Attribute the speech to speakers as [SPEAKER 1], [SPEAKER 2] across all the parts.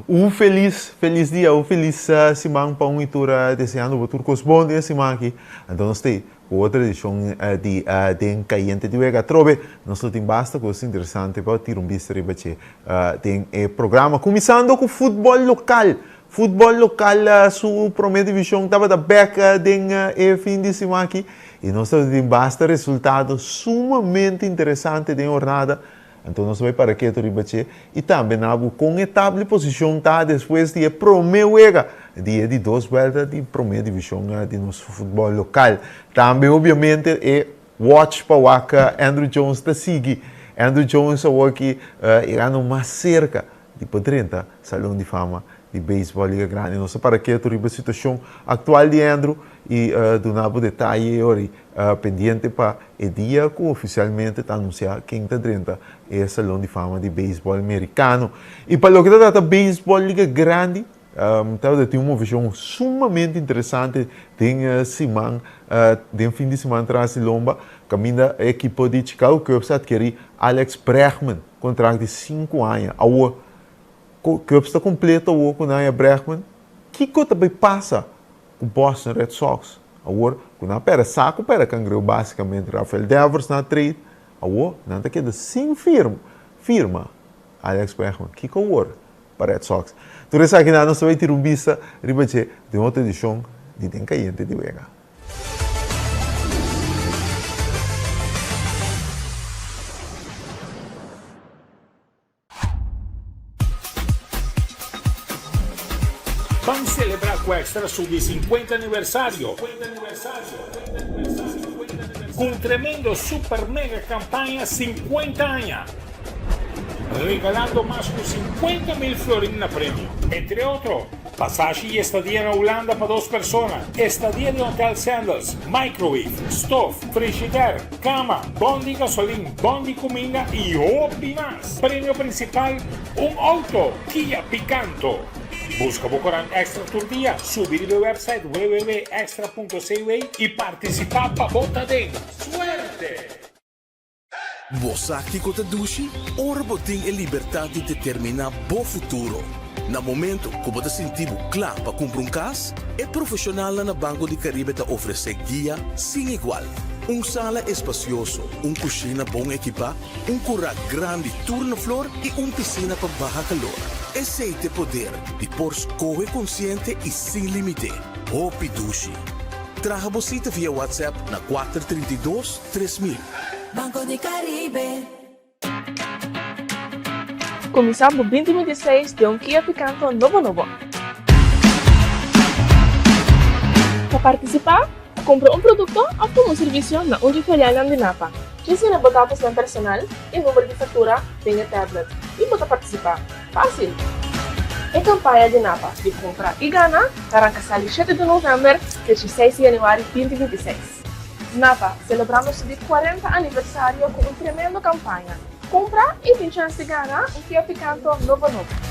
[SPEAKER 1] Un felis, felis dia, un felis siman pa un i tur, deseando bo tur kos bon den e siman aki. Anto nos t'ei ku otro edishon di Den Kayente di Wega. Atrobe nos lo tin basta kos interesante pa tira un bista riba dje den e programa. Kuminsando ku futbòl lokal. Futbòl lokal su promé divishon tabata bèk den e fin di siman aki i nos tabata tin basta resultado sumamente interesante den hornada. Anto nos bai para ketu riba dje i tambe na bo kon e tabla di posishon ta despues di e promé wega di e di dos buelta di promé divishon di nos futbòl lokal. Tambe obiamente e watch pa wak Andruw Jones ta sigui. Andruw Jones awor ki yegando mas serka di por drenta Salon di Fama di Beisbòl Liga Grandi. Nos ta para ketu riba e situashon aktual di Andruw i duna bo detaye e ora ei. Pendiente pa e dia ku ofisialmente ta anunsiá ken ta drenta e Salon di Fama di Beisbòl Merikano. I pa loke ta trata beisbòl Liga Grandi, tabata tin un moveshon sumamente interesante den siman, den fin di siman tras di lomba, kaminda e ekipo di Chicago Cubs a atkerí Alex Bregman, kontrakt di sinku aña. Awor, Cubs ta kompleto awor ku nan haña Bregman. Kiko ta bai pasa ku Boston Red Sox? Awor ku nan a pèrdè sa ku pèrdè kangreu básikamente Rafael Devers na trade, awor nan ta keda sin firma firma Alex Bregman. Kiko awor pa Red Sox? Tur esakinan nos ta bai tira un bista riba dje den otro edishon di Den Kayente di Wega.
[SPEAKER 2] Ban celebra cu Extra su di 50 aniversario cu un tremendo super mega campaña 50 aña, regalando mas cu 50 mil florin na premio. Entre otro, Pasashi y estadia na Hulanda pa dos persona, estadia den Hotel Sandals, microwave, stof, frishider, cama, bon di gasolin, bon di cuminda y hopi mas. Premio principal, un auto Kia Picanto. Busca bo corant Extra tur dia, subi riba e website www.extra.cw y participa pa bo ta den. Suerte!
[SPEAKER 3] Bo sa kiko ta dushi? Ora bo tin e libertat di determiná bo futuro. Na momento ku bo ta sinti bo kla pa kumpra un kas, e profeshonalnan na Banco di Caribe ta ofresé guia sin igual. Un sala espasioso, un kushina bon ekipá, un kurá grandi tur na flor i un pisina pa baha kalor. Esei t'e poder di por skohe konsiente i sin límite. Hopi dushi! Traha bo sita via WhatsApp na 432. 3000.
[SPEAKER 4] Banco di Caribe.
[SPEAKER 5] Kuminsá bo binti binti seis den un Kia Picanto nobo nobo. Pa partisipá, kumpra un produkto òf tuma un servisio na un dje filialnan di Napa. Djis yena bo datosnan personal i number di faktura den e tablet i bo ta partisipá. Fásil! E kampaña di Napa di kumpra i gana ta ranka sali shete di novèmber te dieseis di yanüari binti binti seis. Napa, selebrando su di cuarenta aniversario cu un tremendo campaña. Cumpra y tin chance di gana un Kia Picanto nobo nobo.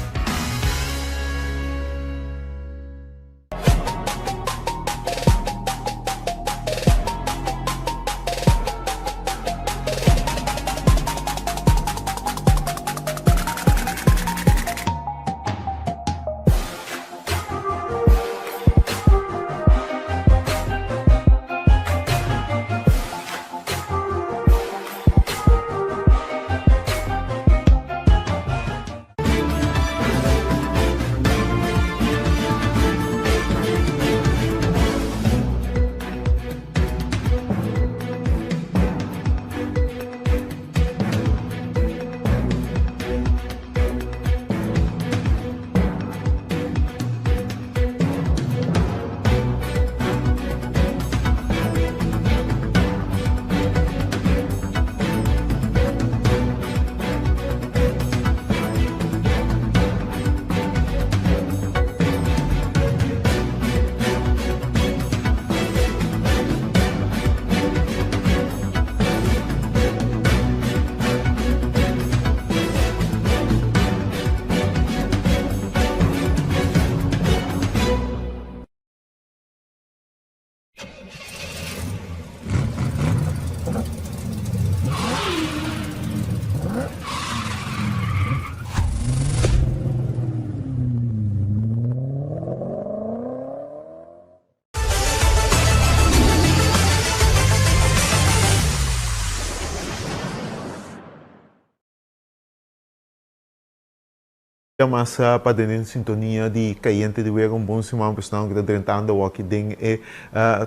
[SPEAKER 1] mas pa den sintonia di Cayente di Wega. Un bon siman pa esnan ku ta drentando awor aki den e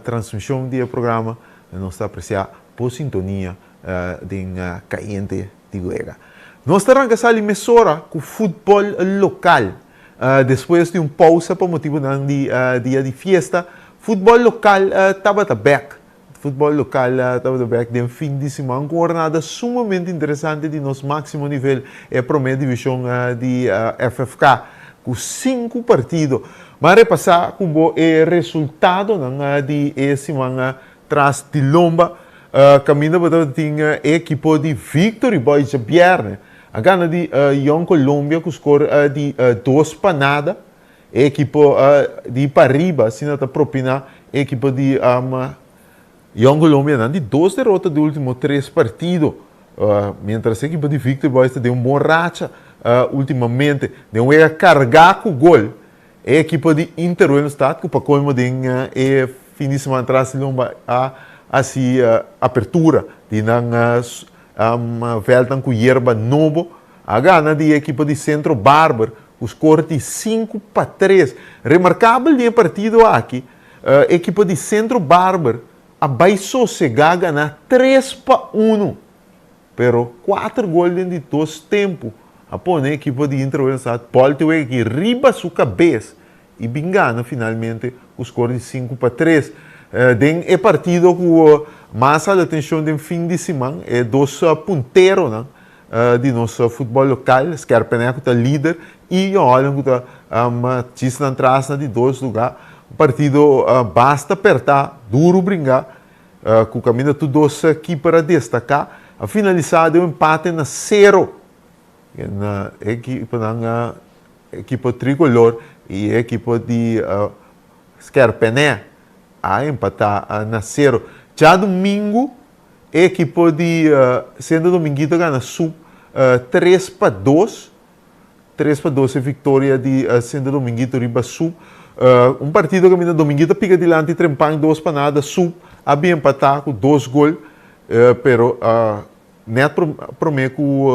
[SPEAKER 1] transmishon di e programa. Nos ta apresiá bo sintonia den Cayente di Wega. Nos ta ranka sali mesora ku futbòl lokal. Despues di un pousa pa motibunan di dia di fiesta, futbòl lokal tabata bèk. Futbòl lokal tabata bèk den fin di siman ku un hornada sumamente interesante di nos máksimo nivel, e promé divishon di FFK, ku sinku partido. Ban repasá ku bo e resultadonan di e siman tras di lomba. Kaminda bo tabatin e ekipo di Victory Boys djabièrnè a gana di Jong Colombia ku skor di 2-0. E ekipo di pariba asina ta propina e ekipo di Jong Colombia nan di dos derota di ultimo tres partido. Mientras e ekipo di Victory Boys ta den un bon racha ultimamente. Den un wega carga cu gol e ekipo di Inter Willemstad cu pa colmo den e fin di semana tras di lomba a haci apertura di nan veldnan cu yerba nobo. A gana di e ekipo di Centro Barber ku skor di 5-3. Remarkabel di e partido aki, e ekipo di Centro Barber a bai sosegá gana 3-1. Pero kuater gol den di dos tempu a pone e ekipo di Inter Willemstad bòlta e wega aki riba su kabes i bin gana finalmente ku skor di 5-3. Den e partido ku mas hala atenshon den fin di siman, e dos punteronan di nos futbòl lokal, Skerpenè ku ta lider i Jong Holland ku ta djis nan tras na di dos lugá. Un partido basta pèrtá, duru bringá, ku kaminda tur dos kiper a destaká. A finalisá den un empate na sero. Na e ekiponan, ekipo trikolor i e ekipo di Skerpenè a empatá na sero. Djadumingu E ekipo di Sento Dominguito gana Sub 3-2. 3-2 e viktoria di Sento Dominguito riba Sub. Un partido kaminda Dominguito a pika dilanti trempan 2-0. Sub a bin empatá ku dos gol, pero nèt promé ku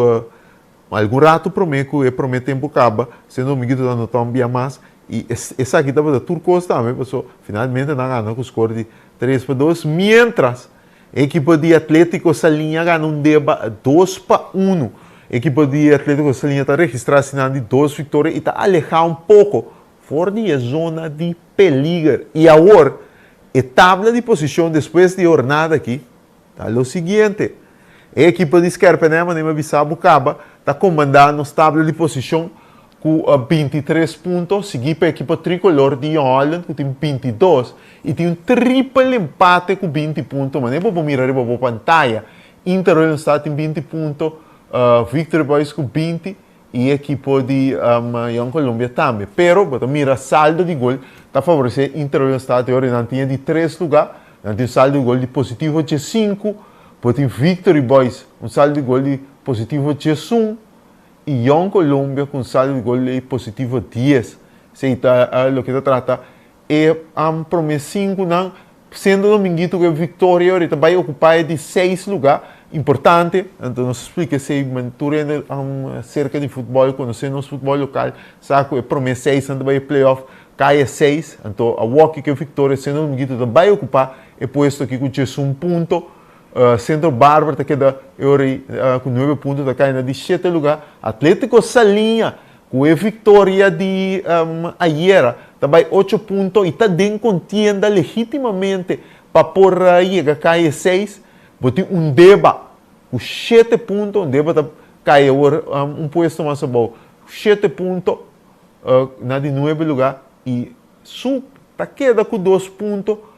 [SPEAKER 1] algun ratu promé ku e promé tempu kaba, Sento Dominguito ta anotá un bia mas i esaki tabata tur kos tambe pasobra finalmente nan gana ku skor di 3-2 miéntras Ekipo di Atletico Saliña gana un deba 2-1. Ekipo di Atletico Saliña ta registrá asina di dos viktoria i ta alehá un poko for di e zona di peliger. I awor e tabla di posishon despues di e hornada aki ta lo siguiente. E ekipo di Skerpenè, manera mi a bisa bo kaba, ta komandá nos tabla di posishon ku 23 punto, siguí pa ekipo trikolor di Jong Holland ku tin 22 i tin un tripel empate ku 20 punto. Manera bo por mira riba bo pantaya, Inter Willemstad tin 20 punto, Victory Boys ku 20 i ekipo di Jong Colombia tambe. Pero bo ta mira saldo di gol ta favoresé Inter Willemstad, e ora nan tin e di tres lugá, nan tin un saldo di gol di positivo 15, bo tin Victory Boys un saldo di gol di positivo 11. I Jong Colombia ku un saldo di gol lei positivo 10. Esei ta loke ta trata e prome sinkunan. Sendo Dominguito ku e viktoria ahorita bai okupá e di seis lugá. Importante, anto nos splika esei men tur hende serka di futbòl konosé nos futbòl lokal sa ku e prome seisnan ta bai e playoff kai e seis. Anto awoki ku e viktoria Sendo Dominguito ta bai okupá e puesto aki ku 11 punto. Centro Barber ta keda e ora ei ku nuebe punto ta kai na di shete lugá. Atletico Saliña ku e viktoria di ayera ta bai ocho punto i ta den kontienda legitimamente pa por yega kai e seis. Bo tin Undeba ku shete punto, Undeba ta kai awor un puesto mas abou, shete punto na di nuebe lugá i Sup ta keda ku dos punto.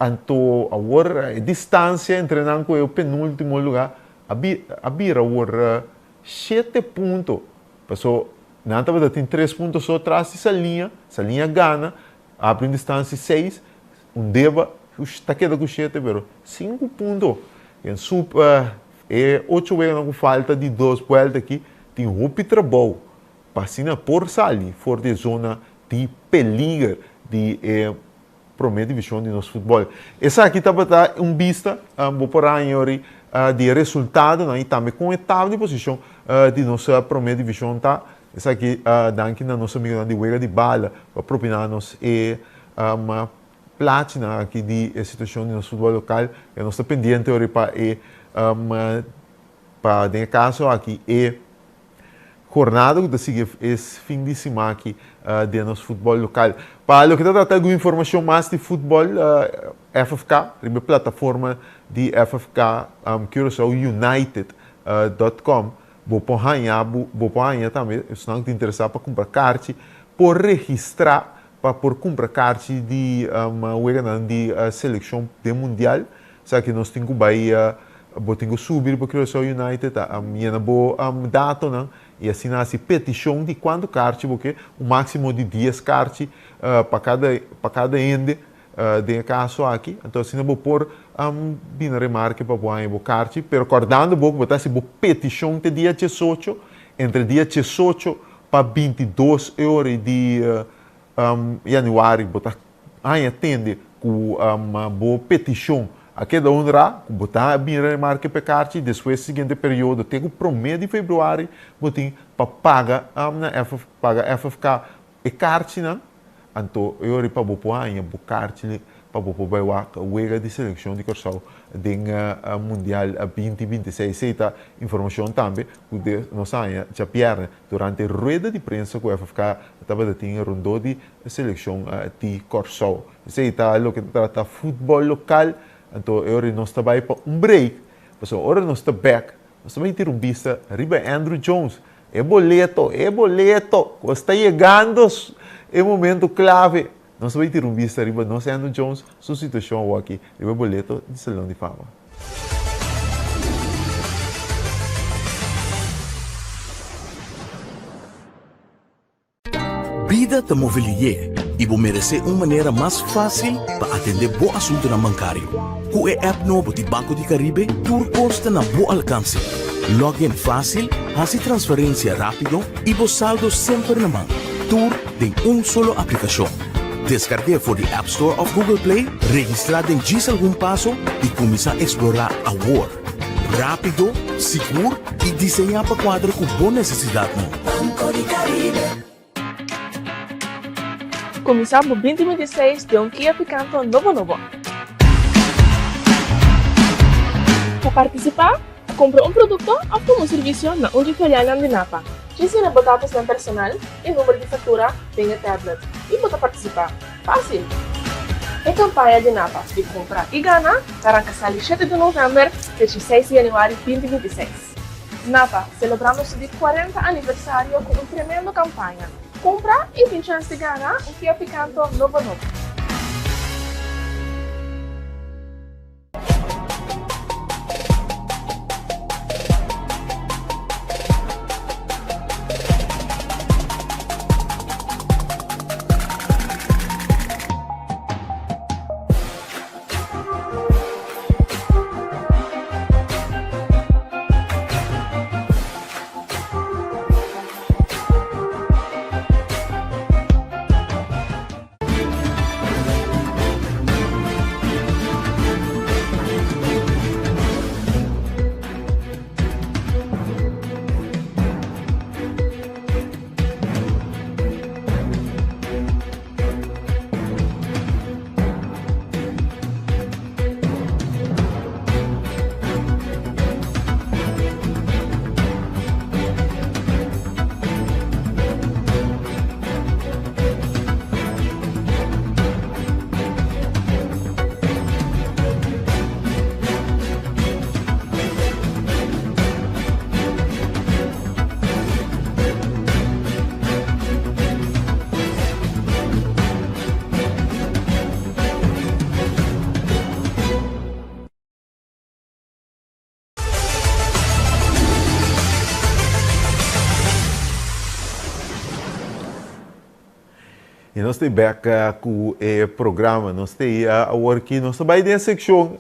[SPEAKER 1] Anto awor e distansia entre nan ku e penultimo lugá a bira awor shete punto. Paso nan tabata tin tres punto so tras di Saliña, Saliña gana, abri un distansia di seis, Undeba ta keda ku shete pero sinku punto. En sup e ocho weganan ku falta di dos buelta aki tin hopi trabou pa asina por sali for di e zona di peliger di e promé divishon di nos futbòl. Esaki tabata un bista, bo por haña yori, di e resultadonan i tambe kon e tabla di posishon di nos promé divishon ta. Esaki danki na nos amigonan di Wega di Bala ku a propina nos e plachinan aki di e situashon di nos futbòl lokal. Ya nos ta pendiente ora pa e pa den e kaso aki e jornada ku ta sigui e fin di siman aki den nos futbòl lokal. Pa loke ta trata algun informashon mas di futbòl FFK riba e plataforma di FFK Curaçao United dot com Bo por haña bo bo por haña tambe esnan ku ta interesá pa kumpra karchi por registrá pa por kumpra karchi di weganan di selekshon den mundial. Esaki nos tin ku bai bo tin ku subi riba Curaçao United a yena bo datonan i asina hasi petishon di kuantu karchi bo ke, un máksimo di dies karchi pa kada pa kada hende. Den e kaso aki, anto asina bo por bini remarke pa bo haña bo karchi, pero kòrdando bo ku bo ta hasi bo petishon te dia diesocho, entre dia diesocho pa bintidos e ora di yanüari bo ta haña tende ku bo petishon a keda honrá, ku bo ta bini remarke pa e karchi, despues siguiente periodo te ku promé di febrüari bo tin pa paga na paga FFK e karchinan. Anto e ora pa bo por haña bo karchi pa bo por bai wak wega di selekshon di Kòrsou den Mundial 2026. Esei ta informashon tambe ku nos a haña djabièrnè durante rueda di prensa ku FFK tabata tin rondó di selekshon di Kòrsou. Esei ta loke ta trata futbòl lokal. Anto e ora nos ta bai pa un break, pasobra ora nos ta bèk nos ta bai tira un bista riba Andruw Jones. E boleto, e boleto! Cos ta yegando e momento clave. Nos ta bay tira un bista riba nos Andruw Jones su situacion awoki riba e boleto di Salon di Fama.
[SPEAKER 3] Bida ta move lié i bo meresé un manera mas fásil pa atendé bo asuntunan bankario. Ku e app nobo di Banco di Caribe tur kos ta na bo alkanse. Log in fásil, hasi transferensia rápido i bo saldo semper na man. Tur den un solo aplikashon. Deskarg'é for di App Store òf Google Play, registrá den djis algun paso i kuminsá eksplorá awor. Rápido, sigur i diseñá pa kuadra ku bo nesesidatnan.
[SPEAKER 4] Banco di Caribe.
[SPEAKER 5] Kuminsá bo 2026 den un Kia Picanto nobo nobo. Pa partisipá, kumpra un produkto òf tuma un servisio na un di filialnan di Napa. Djis yena bo datosnan personal i number di faktura den e tablet i bo ta partisipá. Fásil! E kampaña di Napa di Kumpra i Gana ta ranka sali shete di novèmber te dieseis di yanüari 2026. Napa, selebrando su di kuarenta aniversario ku un tremendo kampaña, Kumpra i tin chèns di gana un Kia Picanto nobo nobo!
[SPEAKER 1] I nos ta bek ku e programa. Nos ta awor ki nos ta bai den e sekshon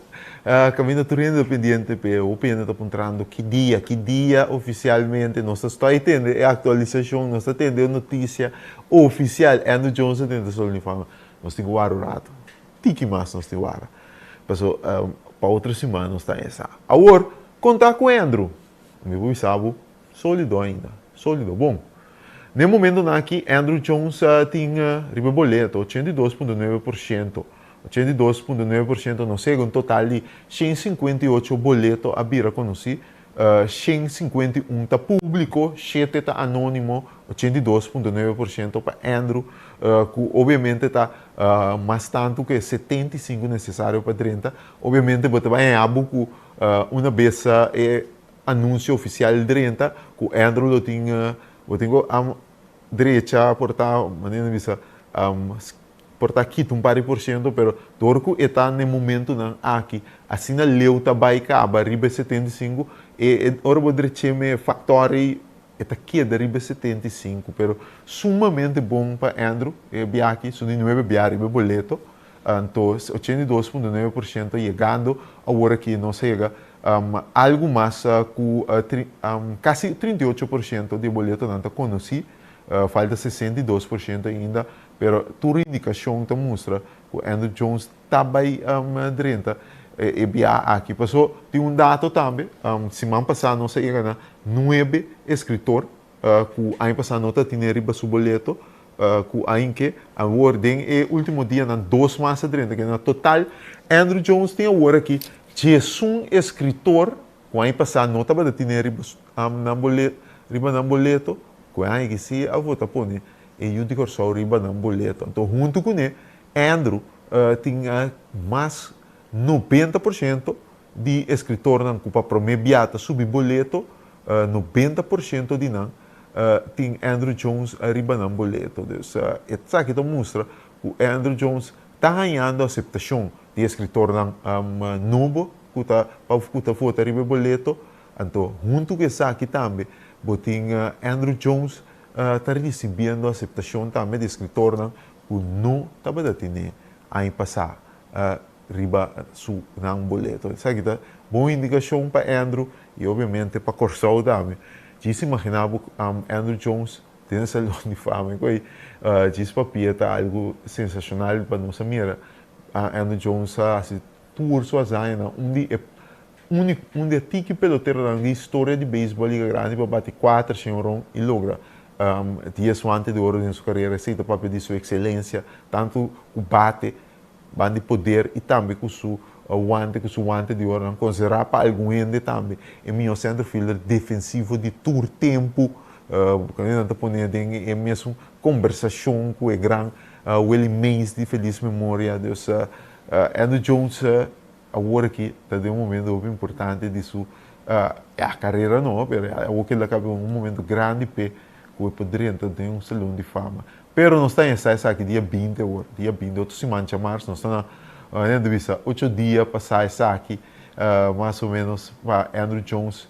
[SPEAKER 1] kaminda tur hende ta pendiente p'e. Hopi hende ta puntrando ki dia, ki dia ofisialmente nos ta stoi tende e aktualisashon, nos ta tende e notisia ofisial. Andruw Jones ta tende Sol di Fama. Nos tin ku wara un ratu. Tiki mas nos tin wara. Paso pa otro siman nos ta esa. Awor, konta ku Andruw. Mi por bisa bo, solido ainda. Solido, bon. Na e momentonan aki Andruw Jones tin riba e boleto 82.9%. 82.9% no sega un total di 158 boleto a bira konosí, 151 ta públiko, shete ta anónimo, 82.9% pa Andruw, ku obviamente ta mas tantu ku e 75 nesesario pa drenta. Obviamente bo ta bai haña bo ku una bes e anunsio ofisial drenta ku Andruw lo tin bo tin ku drecha por ta manera di bisa por ta kita un par di por siento pero dor ku e ta na e momentunan aki asina leu ta bai kaba riba e 75 e ora bo drech'é me factory e ta keda riba e 75 pero sumamente bon pa Andruw e biaha su di nuebe biaha riba e boleto. Anto 82.9% yegando awor aki nos a yega algu mas ku kasi 38% di e boletonan ta konosí, falta 62% ainda, pero tur indikashon ta mustra ku Andruw Jones ta bai drenta e biaha aki. Paso tin un dato tambe, siman pasá nos a yega na nuebe eskritor ku aña pasá no ta tine riba su boleto, ku ainke awor den e último dianan dos mas a drenta ke na total Andruw Jones tin awor aki 11 eskritor ku aña pasá no tabata tine riba nan boleto riba nan boleto ku e aña aki si a vota pone e yu di Kòrsou riba nan boleto. Anto huntu kuné Andruw tin mas 90% di eskritornan ku pa promé bia ta subi boleto, 90% di nan tin Andruw Jones riba nan boleto. Dus esaki ta mustra ku Andruw Jones ta hañando aseptashon di eskritornan nobo ku ta ku ta vota riba e boleto. Anto huntu ku esaki tambe bo tin Andruw Jones ta risibiendo aseptashon tambe di eskritornan ku no tabata tene aña pasá riba su nan boleto. Esaki ta bon indikashon pa Andruw i obviamente pa Kòrsou tambe. Djis imaginá bo Andruw Jones den e Salon di Fama ku ei djis papia ta algu sensashonal pa nos a mira. Andruw Jones a hasi tur su hazañanan un di e úniko un di e tiki peloteronan di historia di beisbòl Liga Grandi pa bati kuater shenron i logra dies wante di oro den su karera. Esei ta papia di su ekselensia tantu ku bate Ban di poder i tambe ku su wante ku su wante di oro nan konsiderá pa algun hende tambe e mihó centerfielder defensivo di tur tempu. Kaminda nan ta pone den e mesun kombersashon ku e gran Willie Mays di felis memoria. Dus Andruw Jones awor aki ta den un momento hopi importante di su ya karera no, pero awor ke el a kaba un momento grandi p'e ku e por drenta den un salon di fama. Pero nos ta hesa esaki dia 20 awor, dia 20, otro siman djamars, nos ta na nan ta bisa ocho dia pasá esaki, mas o menos pa Andruw Jones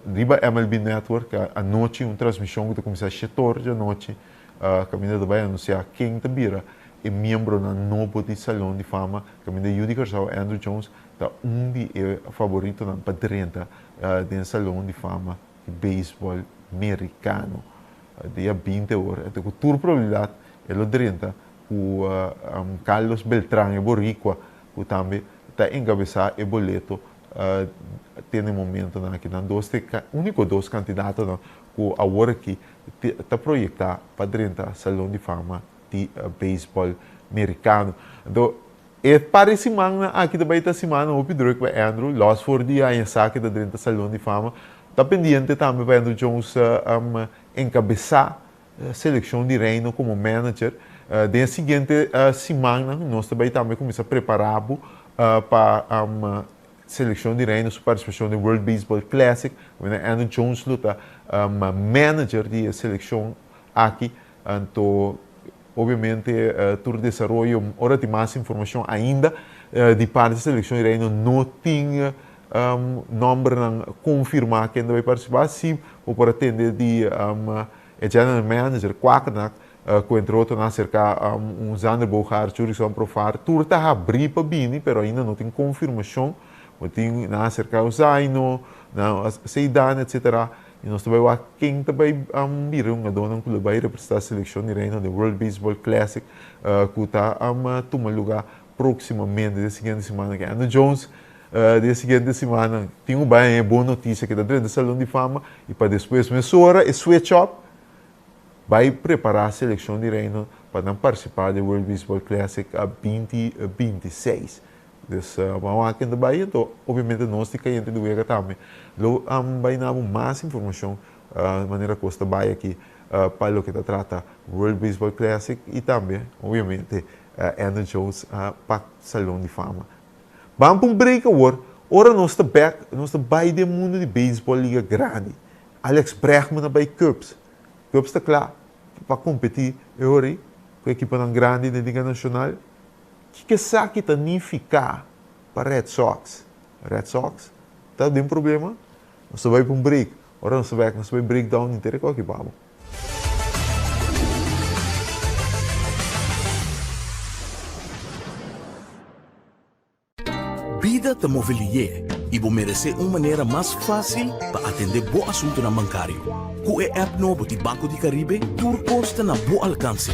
[SPEAKER 1] riba MLB Network anochi un transmishon ku ta kuminsá shete or djanochi kaminda ta bai anunsiá ken ta bira e miembronan nobo di Salon di Fama, kaminda yu di Kòrsou Andruw Jones ta un di e faboritonan pa drenta den Salon di Fama di beisbòl merikano. Dia 20 or, anto ku tur probabilidat e lo drenta ku Carlos Beltran, e boricua, ku tambe ta enkabesá e boleto te na e momentonan aki. Nan dos ta e úniko dos kandidatonan ku awor aki ta proyektá pa drenta Salon di Fama di beisbòl merikano. Anto e par di simannan aki ta bai ta simannan hopi druk pa Andruw, lòs for di aña sa ke ta drenta Salon di Fama. Ta pendiente tambe pa Andruw Jones enkabesá selekshon di Reino komo manager. Den e siguiente simannan nos ta bai tambe kuminsá prepará bo pa selekshon di Reino su partisipashon den World Baseball Classic. Andruw Jones lo ta manager di e selekshon aki. Anto obviamente tur desaroyo ora tin mas informashon ainda di parti selekshon di Reino no tin nombernan konfirmá ken ta bai partisipá. Si bo por a tende di e general manager Kwakernaak ku entre otro nan aserká un Xander Bogaerts, Jurickson Profar, tur ta habrí pa bini pero ainda no tin konfirmashon. Bo tin nan aserká Ozaino, nan Ceydan etsetera. I nos ta bai wak ken ta bai bira e hungadónan ku lo bai representá selekshon di Reino den World Baseball Classic ku ta tuma lugá próksimamente den siguiente simana. Ke Andruw Jones den siguiente simanan tin ku bai haña e bon notisia ke ta drenta Salon di Fama i pa despues mesora e switch up. Bai prepará selekshon di Reino pa nan partisipá den World Baseball Classic 2026. Dus ban wak ken ta bai anto obviamente nos di Kayente di Wega tambe lo bai na bo mas informashon manera kos ta bai aki pa loke ta trata World Baseball Classic i tambe obviamente Andruw Jones pa Salon di Fama. Ban pa un break awor, ora nos ta bek nos ta bai den mundu di beisbòl liga grandi. Alex Bregman a bai Cubs. Cubs ta kla pa kompetí e ora ei ku ekiponan grandi den Liga Nashonal. Kiko esaki ta nifiká pa Red Sox? Red Sox ta den problema? Nos ta bai pa un break. Ora nos ta bek nos ta bai break down henter e koki pa bo.
[SPEAKER 3] Bida ta move lié i bo meresé un manera mas fásil pa atendé bo asuntunan bankario. Ku e app nobo di Banco di Caribe tur kos ta na bo alkanse.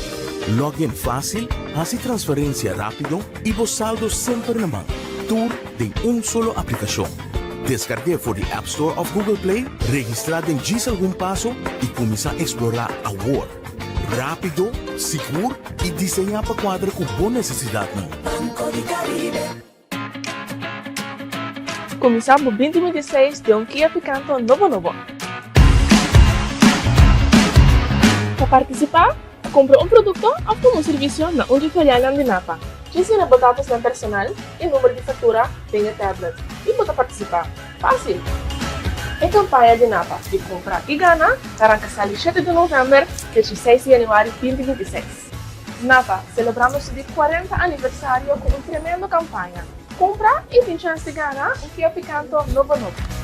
[SPEAKER 3] Log in fásil, hasi transferensia rápido i bo saldo semper na man. Tur den un solo aplikashon. Deskarg'é for di App Store òf Google Play, registrá den djis algun paso i kuminsá eksplorá awor. Rápido, sigur i diseñá pa kuadra ku bo nesesidatnan.
[SPEAKER 4] Banco di Caribe.
[SPEAKER 5] Kuminsá bo 2026 den un Kia Picanto nobo nobo. Pa partisipá, kumpra un produkto òf tuma un servisio na un di filialnan di Napa. Djis yena bo datosnan personal i number di faktura den e tablet i bo ta partisipá. Fásil! E kampaña di Napa di Kumpra i Gana ta ranka sali shete di novèmber te dieseis di yanüari 2026. Napa, selebrando su di kuarenta aniversario ku un tremendo kampaña. Kumpra i tin chèns di gana un Kia Picanto nobo nobo.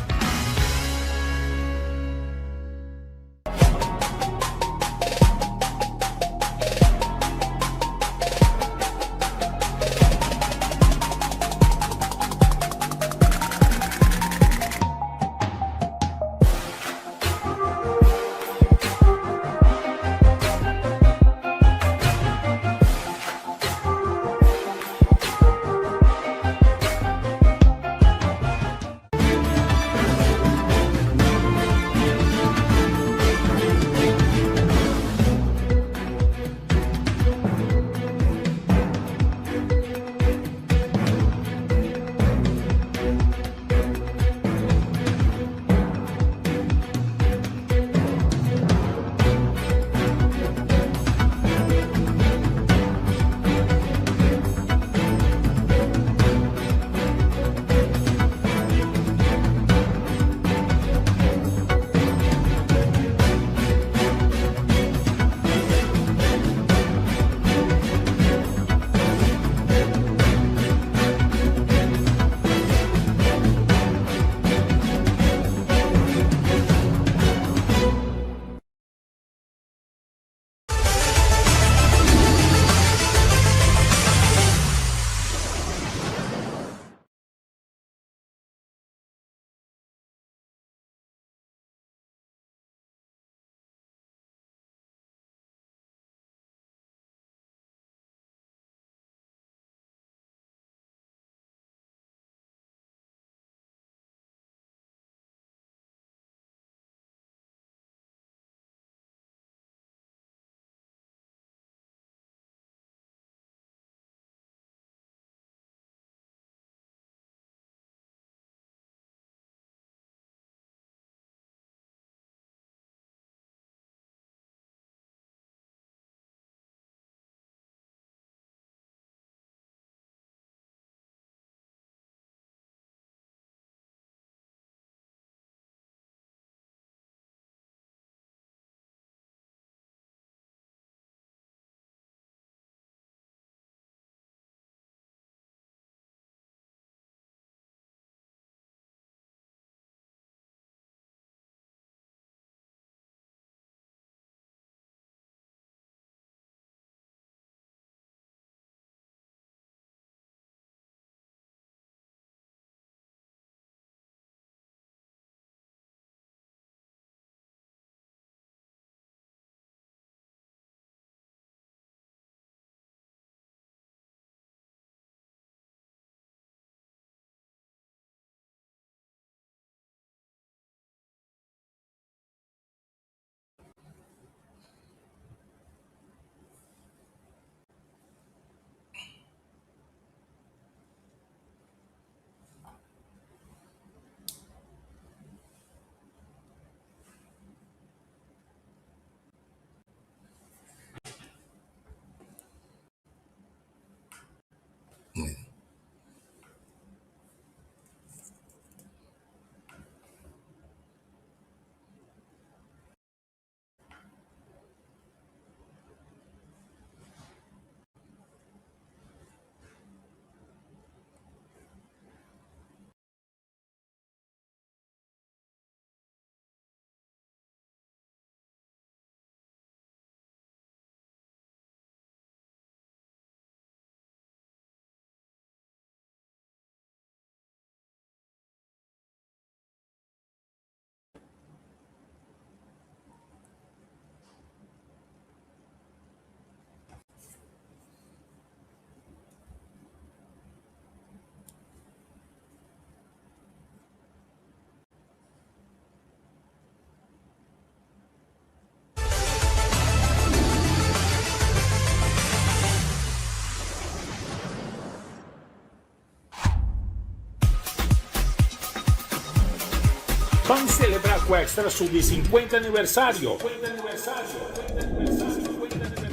[SPEAKER 2] Ban celebra cu Extra su di 50 aniversario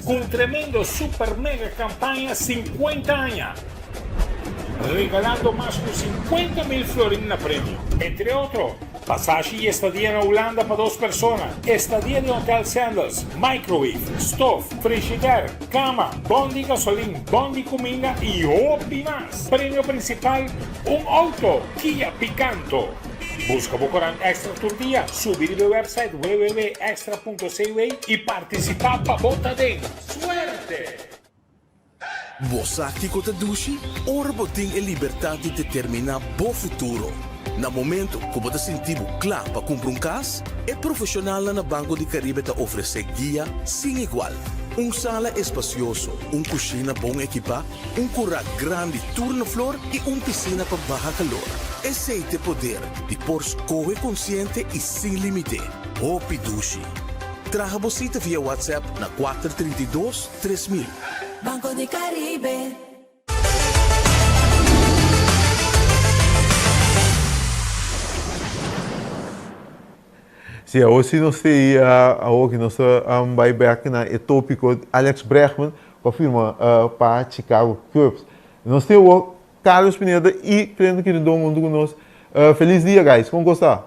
[SPEAKER 2] cu un tremendo super mega campaña 50 aña, regalando mas cu 50 mil florin na premio. Entre otro, pasashi y estadia na Hulanda pa dos persona, estadia den Hotel Sandals, microwave, stof, frigidaire, cama, bon di gasolin, bon di cuminda y hopi mas. Premio principal, un auto Kia Picanto. Busca bo corant Extra tur dia, subi riba e website www.extra.cw y participa pa bo ta den. Suerte!
[SPEAKER 3] Bo sa kiko ta dushi? Ora bo tin e libertat di determiná bo futuro. Na momento ku bo ta sinti bo kla pa kumpra un kas, e profeshonalnan na Banco di Caribe ta ofresé guia sin igual. Un sala espasioso, un kushina bon ekipá, un kurá grandi tur na flor i un pisina pa baha kalor. Esei t'e poder di por skohe konsiente i sin límite. Hopi dushi! Traha bo sita via WhatsApp na 432 3000.
[SPEAKER 4] Banco di Caribe.
[SPEAKER 1] Sí, awor si nos ta ei, awor ki nos ta bai bek na e tópiko Alex Bregman ku a firma pa Chicago Cubs. Nos tin awor Carlos Pineda i Clinton Quirindon huntu ku nos. Felis dia guys, kon kos ta?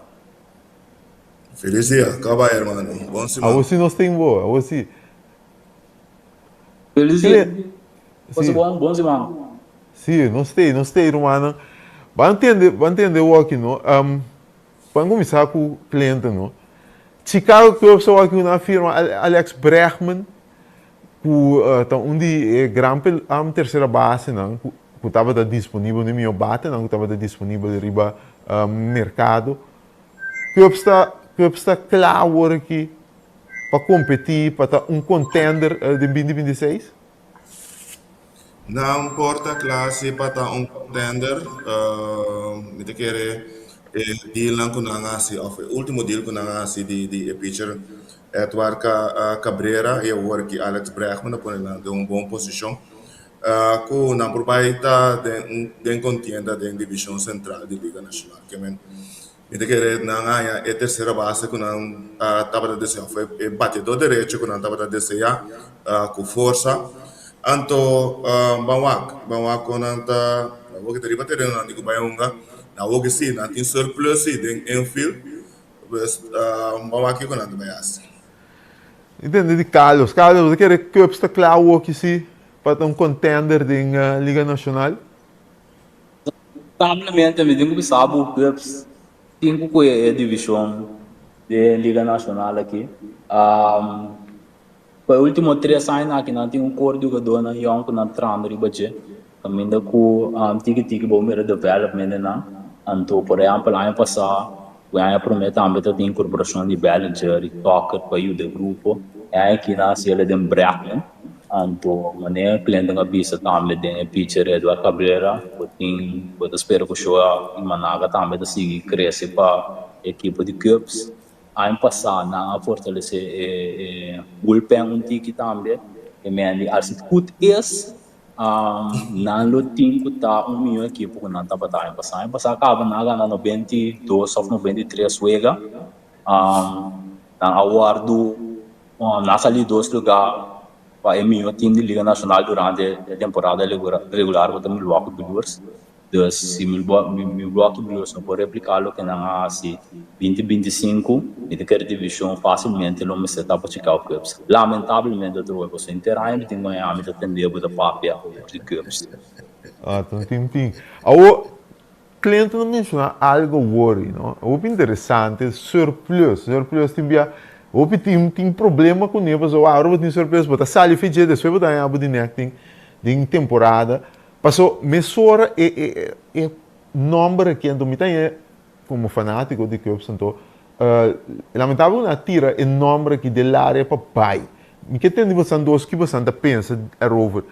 [SPEAKER 6] Felis dia, kaba hermano, bon siman.
[SPEAKER 1] Awor si nos tin bo, awor si.
[SPEAKER 7] Felis dia, pasa bon, bon siman.
[SPEAKER 1] Sí, nos ta ei, nos ta ei rumannan. Ban tende, ban tende awor aki no. Ban kuminsá ku Clinton no. Chicago Cubs awor aki nan a firma Alex Bregman ku ta un di e gran tersera basenan ku tabata disponibel, un di e mihó batenan ku tabata disponibel riba merkado. Cubs ta Cubs ta kla awor aki pa kompetí pa ta un contender den binti 26?
[SPEAKER 6] Nan por ta kla si pa ta un contender. Mi ta kere e dealnan ku nan a hasi òf e último deal ku nan a hasi di di e pitcher Edward Cabrera i awor aki Alex Bregman a pone nan den un bon posishon ku nan por bai ta den un den kontienda den divishon sentral di Liga Nashonal. Ke men Mi ta kere nan haña e tersera base ku nan tabata deseá, òf e bateadó derecho ku nan tabata deseá ku forsa. Anto ban wak, ban wak kon nan ta, awor ki ta riba tereno nan tin ku bai hunga. Awor ki si nan tin surplus si den infield, pues ban wak kiko nan ta bai hasi.
[SPEAKER 1] Mi tende di Carlos. Carlos, bo ta kere Cubs ta kla awor ki si pa ta un contender den Liga Nacional?
[SPEAKER 7] Lamentablemente mi tin ku bisa bo Cubs tin ku kohe e divishon den Liga Nashonal aki. Pa e ultimo tres aña aki nan tin un kor di hugadónan yòn ku nan trahando riba dje, kaminda ku tiki tiki bo mira development den nan. Anto por ehèmpel aña pasá ku e aña promé tambe ta tin inkorporashon di Bellinger i Tucker pa yuda e grupo. E aña aki nan a hasi el den Bregman. Anto manera Clinton a bisa tambe den e pitcher Edward Cabrera bo tin bo ta spera ku Shoa Imanaga tambe ta sigui krese pa ekipo di Cubs. Aña pasá nan a fortalesé e bullpen un tiki tambe. E men di als het goed is nan lo tin ku ta un mihó ekipo ku nan tabata aña pasá. Aña pasá kaba nan a gana 92 òf 93 wega. Nan a wòrdu Nan a sali dos lugá pa e mihó tim di Liga Nashonal durante e temporada regular ku ta Milwaukee Brewers. Dus si Milwaukee Brewers no por repliká loke nan a hasi binti 25, mi ta kere divishon fásilmente lo mester ta pa Chicago Cubs. Lamentablemente atrobe pasobra henter aña mi tin ku haña mi ta tende bo ta papia over di Cubs.
[SPEAKER 1] Ah, ta un tim tin. Awor, Clinton a menciona algo worry, no? Hopi interesante, surplus. Surplus tin bia, hopi tin, tin problema cune, pasobra awor bo tin surplus, bo ta sali fidje, despues bo ta haña bo di nek den, den temporada. Paso mesora e, e, e nomber aki, anto mi ta haña como fanatico di Cubs, anto, lamentabel cu nan a tira e nomber aki del area pa bay. Mi ke tende bosan dos ki bosan ta pensa erover.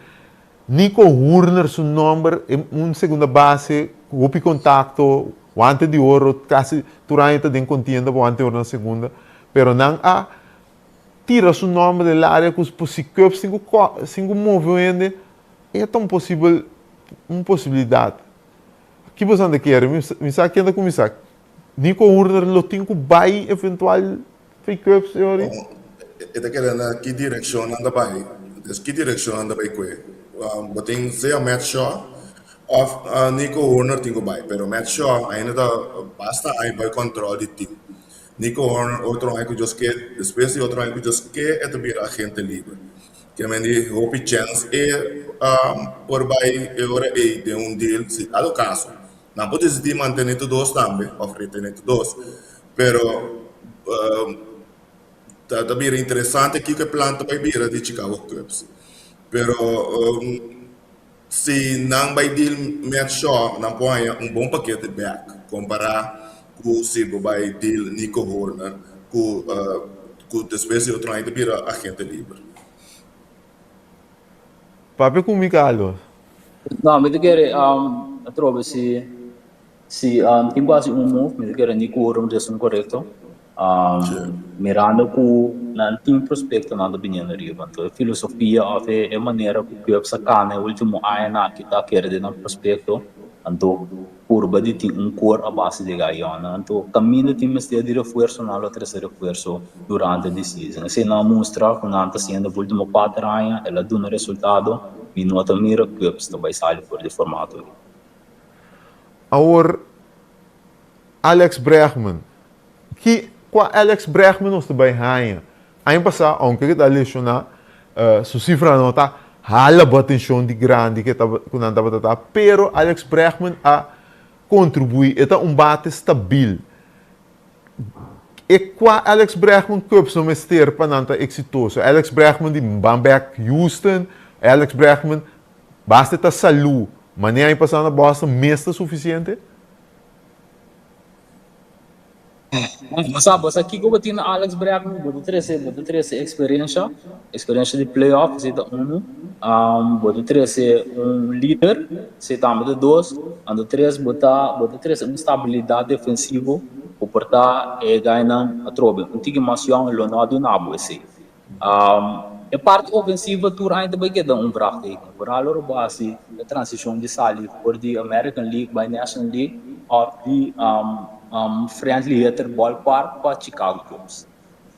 [SPEAKER 1] Nico Hoerner su nomber e un segunda base cu hopi contacto, guante di oro, casi tur aña ta den contienda pa guante di oro na segunda, pero nan a tira su nomber den laria cu si Cubs tin cu sin cu move un hende e ta un posibel un posibilidad. Ki boso ta kere? Mi sa ken ta cuminsa. Nico Hoerner lo tin ku bai eventual fi Cubs e ora?
[SPEAKER 6] E ta keda na ki direkshon nan ta bai. Des ki direkshon nan ta bai kue. Bo tin sea Matt Shaw òf Nico Hoerner tin ku bai. Pero Matt Shaw ainda ta basta aña bai kòntròl di tim. Nico Hoerner otro aña ku Dios ke, despues di otro aña ku Dios ke e ta bira agente liber. Ke men di hopi chèns e por bai e ora ei den un deal si dado kaso. Nan por disidí mantené tur dos tambe òf retené tur dos. Pero ta ta bira interesante kiko e plan ta bai bira di Chicago Cubs. Pero si nan bai deal Matt Shaw nan por haña un bon pakete bèk kompará ku si bo bai deal Nico Hoerner ku ku despues di otro aña ta bira agente liber.
[SPEAKER 1] Papia ku mi Carlos.
[SPEAKER 7] No, mi ta kere atrobe si si tin ku hasi un move, mi ta kere ni ku ora esun korekto. Mirando ku nan tin prospektonan ta biniendo riba, anto e filosofia òf e manera ku Cubs a kana e ultimo añanan aki ta kere den nan prospekto, anto purba di tin un kor a base di gayonnan. Anto kaminda tin mester di refuerso nan lo trese refuerso durante di season. Esei nan a mustra ku nan ta hasiendo e ultimo kuater aña, el a duna resultado, mi no ta mira Cubs ta bai sali for di formato ei.
[SPEAKER 1] Awor Alex Bregman, ki kua Alex Bregman nos ta bai haña? Aña pasá, ounke ke ta lesioná, su sifranan no ta hala bo atenshon di grandi ke ku nan tabata ta, pero Alex Bregman a kontribuí, e ta un bate stabil. E kua Alex Bregman Cubs no mester pa nan ta eksitoso? Alex Bregman di ban bèk Houston, Alex Bregman basta e ta salú, manera aña pasá na Boston mes ta sufisiente?
[SPEAKER 7] Bo sa, bo sa kiko bo tin na Alex Bregman? Bo ta trese, bo ta trese eksperensha, eksperensha di playoff, esei ta unu. Bo ta trese un lider, esei tambe ta dos. Anto tres, bo ta, bo ta trese un stabilidat defensivo ku por ta e gainan atrobe. Un tiki mas yòn lo no a duna bo esei. E parti ofensivo tur aña ta bai keda un vraagteken. Vooral ora bo hasi e transishon di sali for di American League bai National League òf di Friendly Hitter Ballpark pa Chicago Cubs.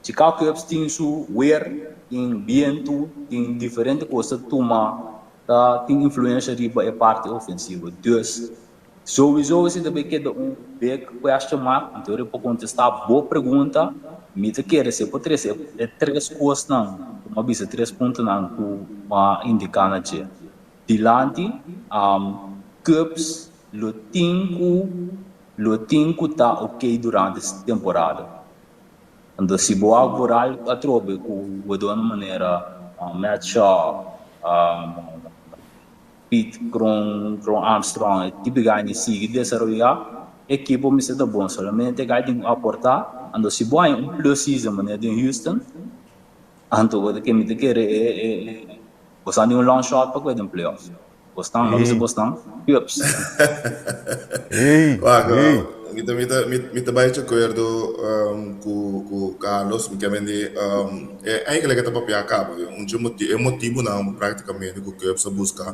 [SPEAKER 7] Chicago Cubs tin su weer, tin bientu, tin diferente kos ta tuma ta tin influensha riba e parti ofensivo. Dus Souwiso esei ta bay keda un big question mark, anto ora por contesta bo pregunta, mi ta kere si e por trece e tres cosnan cu mi a bisa, tres puntonan cu mi a indica na dje. Dilanti, Cubs lo tin cu lo tin cu ta ok durante temporada. Anto si bo a vooral atrobe cu jugadornan manera Matt Shaw, Pete Kron, Kron Armstrong, e tipo guy ni sigui desaroyá e ekipo mester ta bon. Solamente e guy tin ku aportá. Anto si bo haña un plus season manera den Houston, anto bo ta ke mi ta kere e e e bo sa di un long shot pa kue den playoff. Bosnan, no bisa bosnan, Cubs.
[SPEAKER 1] Ey,
[SPEAKER 6] Wak,
[SPEAKER 1] ey.
[SPEAKER 6] mi ta mi ta mi ta bai di akuerdo ku ku Carlos, mi ke mende e eigenlijk e ta papia kaba. Un dje moti e motibunan praktikamente ku Cubs a buska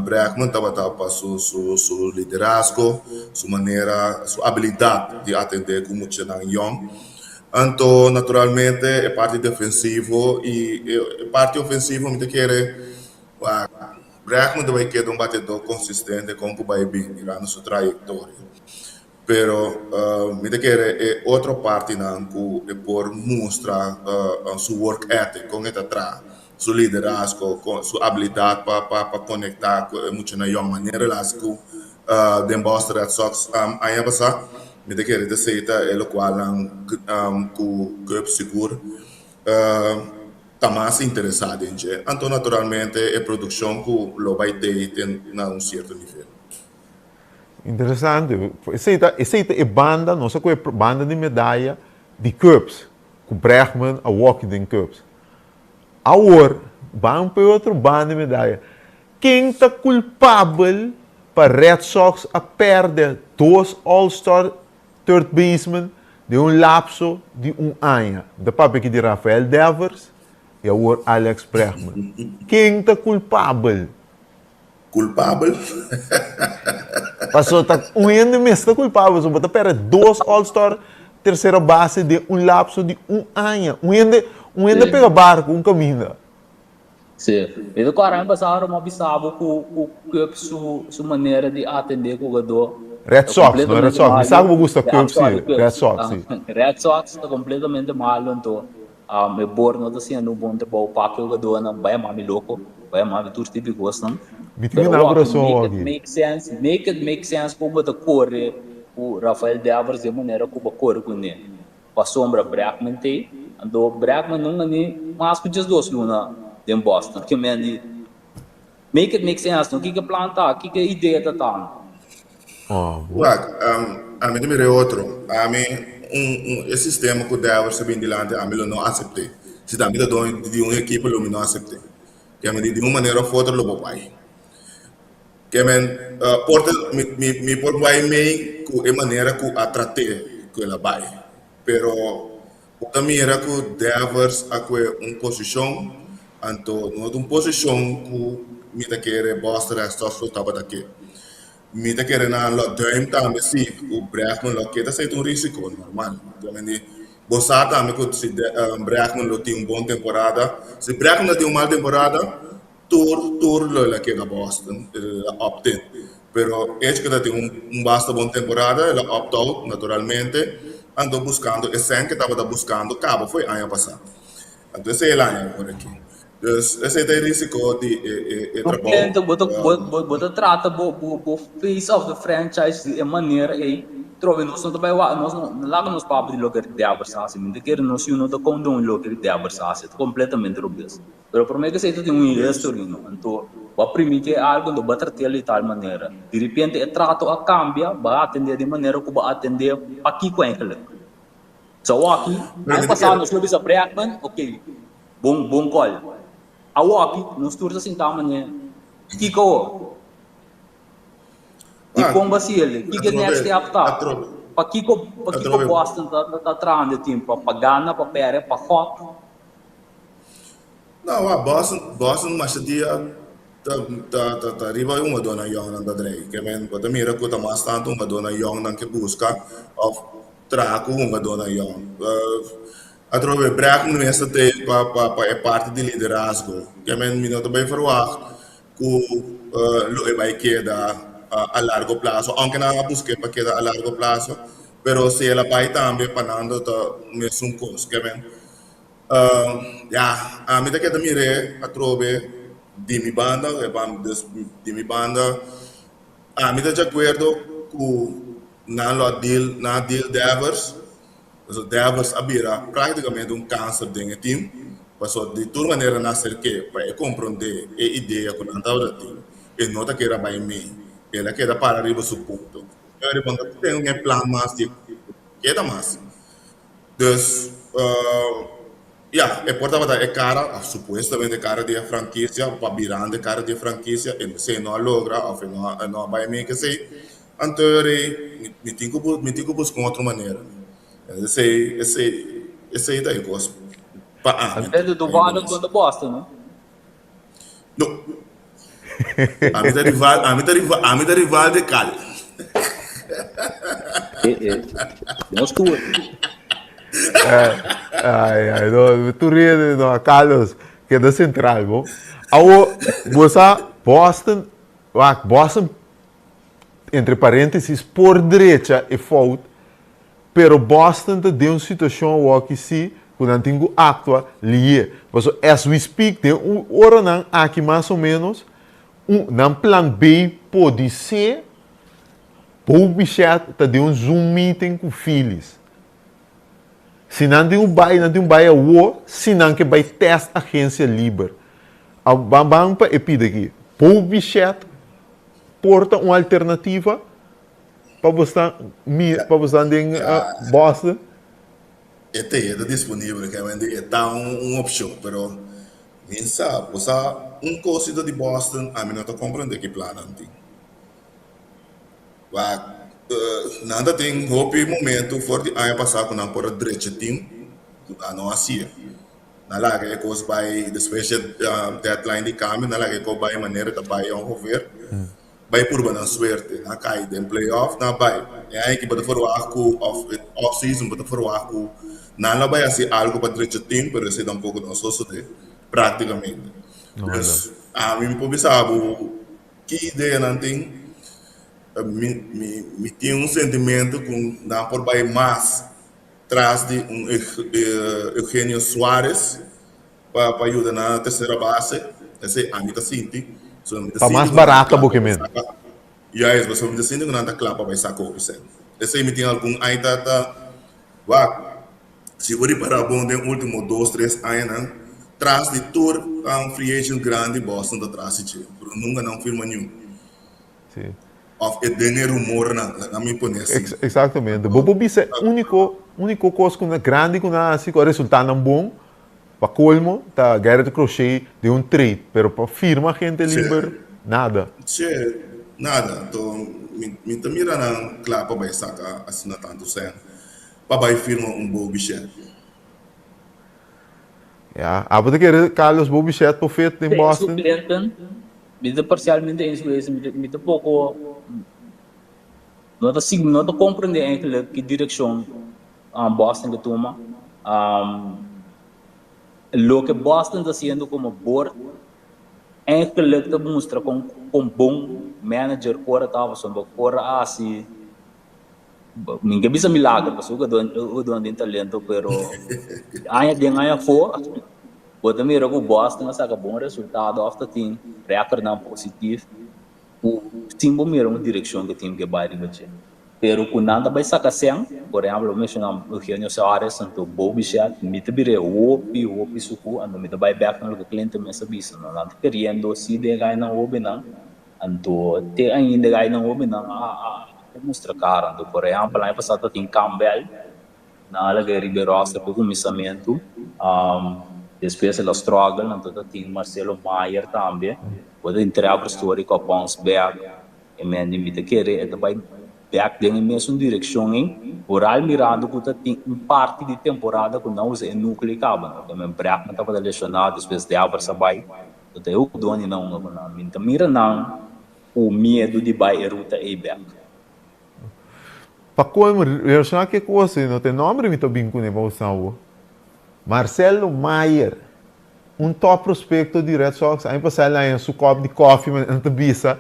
[SPEAKER 6] Bregman tabata pa su su su liderazgo, su manera, su abilidat di atendé ku muchanan yòn. Anto naturalmente e parti defensivo i e parti ofensivo mi ta kere wak Bregman ta bai keda un batedó konsistente kon ku bai bin mirando su trayektoria. Pero mi ta kere e otro partinan ku e por mustra su work ethic, kon e ta traha, su liderazgo, su abilidat pa pa konektá ku e muchanan yòn manera el hasi ku den Boston Red Sox aña pasá. Mi ta kere ta esei ta e lokualnan ku Cubs sigur ta mas interesá den dje. Anto naturalmente e produkshon ku lo bai tei ten na un sierto nivel.
[SPEAKER 1] Interesante. Esei ta, esei ta e banda, nos a kohe banda di medaya di Cubs, ku Bregman a woki den Cubs. Awor, ban pa e otro banda di medaya. Ken ta kulpabel pa Red Sox a pèrdè dos All-Star third baseman den un lapso di un aña? Mi ta papia aki di Rafael Devers i awor Alex Bregman. Ken ta kulpabel?
[SPEAKER 6] Culpabel?
[SPEAKER 1] Paso ta un hende mes ta kulpabel, so bo ta pèrdè dos All Star tersera base den un lapso di un aña. Un hende, un hende a pega barku un kaminda.
[SPEAKER 7] Sí. Mi ta kòrda aña pasado mi a bisa bo ku ku Cubs su su manera di atendé hugadó
[SPEAKER 1] Red
[SPEAKER 7] ta
[SPEAKER 1] Sox, no Red
[SPEAKER 7] kompletamente
[SPEAKER 1] Sox. Mi sa
[SPEAKER 7] malu.
[SPEAKER 1] ku bo gusta
[SPEAKER 7] Ah,
[SPEAKER 1] Cubs, sí.
[SPEAKER 7] sorry,
[SPEAKER 1] Red
[SPEAKER 7] Cubs.
[SPEAKER 1] Sox, sí.
[SPEAKER 7] Red Sox ta kompletamente malu anto e board no ta hasiendo un bon trabou pa ku e hugadónan. Bai a mami loko, bai a mami tur tipo di kosnan.
[SPEAKER 1] Mi tin
[SPEAKER 7] Pero
[SPEAKER 1] gana
[SPEAKER 7] wak,
[SPEAKER 1] kurason
[SPEAKER 7] make it
[SPEAKER 1] aki.
[SPEAKER 7] make sense, make it make sense ku bo ta kore ku Rafael Devers di e manera ku bo a kore kuné. Pasobra Bregman t'ei, anto Bregman nunca ni mas ku 12 luna den Boston. Ke men di, make it make sense no, kiko plan ta, kiko idea ta ta.
[SPEAKER 6] Wak, ami ta mira e otro. Ami, un, un, e sistema ku Devers a bin dilanti, ami lo no asept'é. Si ta ami ta doño di un ekipo, lo mi no asept'é. Ke men di, di un manera òf otro lo bo bai. Ke men, por ta, mi, mi, mi por bai mei ku e manera ku a trat'é ku el a bai. Pero bo ta mira ku Devers a kue un posishon, anto no ta un posishon ku mi ta kere Boston Red Sox lo tabata ke. Mi ta kere nan lo duim tambe si ku Bregman lo ke ta esei ta un risiko normal. Ke men di, bo sa tambe ku si Bregman lo tin un bon temporada, si Bregman lo tin un mal temporada, Tur tur lo el a keda Boston, el a opt in. Pero hecho cu ta tin un un basta bon temporada, el a opt out naturalmente, anto buscando e cen cu e tabata buscando caba fo'i aña pasa. Anto esey el aña awor aki. Dus esey ta e risico di e e e trabou.
[SPEAKER 7] Cliente, bo ta bo bo bo ta trata bo bo bo face of the franchise di e manera ey, trobe nos no ta bay wak, nos no laga nos papia di loke Devers haci, mi ta kere nos yu no ta condone loke Devers haci, ta completamente robes. Pero promé ku esei ta tin un history no. Anto bo a primiti e algu anto bo a trat'el di tal manera. Di repente e trato a kambia, bo a atendé di manera ku bo a atendé pakiko eigenlijk. So awoki, aña pasá nos lo bisa Bregman, ok, bon bon call. Awoki nos tur ta sinta manera, kiko awor? Dikon Basile? Kiko e next step ta? Pakiko pakiko Boston ta ta trahando e team? Pa pa gana, pa pèrdè, pa gòk?
[SPEAKER 6] No, wak, Boston, Boston masha dia ta ta ta ta riba e hungadónan yòngnan ta drei. Ke men bo ta mira ku ta mas tantu hungadónan yòngnan ke buska òf traha ku hungadónan yòn. Atrobe Bregman mes ta tei pa pa pa e parti di liderazgo. Ke men mi no ta bai ferwagt ku lo e bai keda a largo plaso, ounke nan a busk'é pa keda a largo plaso, pero si el a bai tambe pa nan lo ta mesun kos. Ke men Ya, ami ta keda mir'é atrobe di mi banda, dus di mi banda ami ta djakuerdo ku nan lo a deal, nan a deal Devers, pasobra Devers a bira práktikamente un kanser den e tim, pasobra di tur manera nan a serk'é pa e komprondé e idea ku nan tabata tin, e no ta kere a bai mei, el a keda para riba su punto. Pero bo no ta ten e plan mas di keda mas. Dus, ya, e por tabata e kara, òf supuestamente e kara di e frankisia, pa birando e kara di e frankisia, e esei no a logra òf e no a e no a bai make esei. Anto rei, mi tin ku mi tin ku buska un otro manera. Esei, esei, esei ta e kos pa ami.
[SPEAKER 7] Anto Duvall a konta Boston, no?
[SPEAKER 6] No. Ami ta rival, ami ta rival, ami ta rival de Cal.
[SPEAKER 7] Eh, eh. Nos tur.
[SPEAKER 1] Ai, ai, no, tur rede, no, Carlos, keda central, bo. Awo, bo sa, Boston, wak, Boston, entre paréntesis, por drecha e fout, Pero Boston ta den un situacion awoki si cu nan tin cu actua lihe. Pasobra as we speak den un oranan aki mas o menos un nan plan B podise Bo Bichette ta den un zoom meeting cu Phillies. Si nan tin un bai nan tin un bai awo si nan ke bai test agencia liber. A ban ban pa e pida aki. Bo Bichette por ta un alternativa? Pa bo sta mi pa bo sta den Boston?
[SPEAKER 6] E te, e ta disponibel, kèmen di e ta un un opshon, pero mi sa, bo sa un kosito di Boston ami no ta komprendé ki plan nan tin. Wak, nan ta tin hopi momento for di aña pasá ku nan por a drecha tim, ku nan no hasié. Nan laga e kos bai despues dje deadline di kambio, nan laga e kos bai manera ta bai ongeveer. bai purba nan suerte. Nan a kai den playoff, nan a bai. E aña aki bo ta ferwagt ku òf e off season bo ta ferwagt ku nan lo bai hasi algu pa drecha tim, pero esei tampoko no a sosodé práktikamente. Dus ami mi por bisa bo ki idea nan tin. Mi mi mi tin un sentimentu ku nan por bai mas tras di un Eugenio Suarez pa pa yuda na tercera base, esei ami ta sinti. So mi ta
[SPEAKER 1] Pa
[SPEAKER 6] sinti
[SPEAKER 1] mas
[SPEAKER 6] ku nan ta
[SPEAKER 1] barata
[SPEAKER 6] kla
[SPEAKER 1] bo
[SPEAKER 6] pa
[SPEAKER 1] ke
[SPEAKER 6] bai
[SPEAKER 1] men.
[SPEAKER 6] saka. Juist, pasobra mi ta sinti ku nan ta kla pa bai saka hopi sèn. Esei mi tin algun aña ta ta wak. Si bo ripará bon den último dos tres añanan, tras di tur free agent grandi Boston ta tras di dje, pero nunka nan firma niun.
[SPEAKER 1] Sí.
[SPEAKER 6] Of e den e rumornan, laga mi pone asi.
[SPEAKER 1] Ex exactamente. Bo por bisa e úniko úniko kos ku nan grandi ku nan hasi ku a resultá nan bon, pa kolmo, ta Garrett Crochet den un trade, pero pa firma agente
[SPEAKER 6] Sí.
[SPEAKER 1] liber, nada.
[SPEAKER 6] Sí, nada. Anto mi mi ta mira nan kla pa bai saka asina tantu sèn pa bai firma un Bo Bichette.
[SPEAKER 1] Ya, abo ta kere Carlos Bo Bichette por fit den
[SPEAKER 7] Sí,
[SPEAKER 1] Boston?
[SPEAKER 7] suplenten. Mi ta parcialmente eens cu ese, mi ta poco no ta sigui, no ta comprende eigenlijk ki direccion Boston ke tuma. Loke Boston ta haciendo como board eigenlijk ta mustra con con bon manager Cora ta pasobra Cora a haci Mi ke bisa milager pasobra jugador tin talento pero aña den aña afo bo ta mira ku Boston a saka bon resultado of ta tin recordnan positif ku sin bo mira un direccion ku team ke bai riba dje. Pero ku nan ta bai saka sen, por ehemplo bo menciona Eugenio Suarez anto Bo Bichette mi ta bira e hopi hopi suku anto mi ta bai bek na loke Clinton mes a bisa no nan ta keriendo si den gainan hobennan Anto te ainda e gainan hobennan a mustra kara. Anto por ehèmpel aña pasá ta tin Campbell, nan a laga e riba e roster pa e kuminsamentu. Despues el a struggle, anto ta tin Marcelo Mayer tambe. Bo ta tin Trevor Story ku a bounce back. E men di mi ta kere e ta bai bek den e mesun direkshon ei, vooral mirando ku ta tin un parti di temporada ku nan usa e núkleo kaba. No ta men Bregman tabata leshoná, despues Devers a bai. Bo ta e doni nan unda ku nan. Mi ta mira nan ku miedu di bai e ruta ei bek.
[SPEAKER 1] Pa koe relashoná ku e kos ei, no ta e nòmber mi ta bin kuné pa usa awo. Marcelo Mayer, un top prospekto di Red Sox, aña pasá el haña su kòp di kòfi, ma nan ta bisa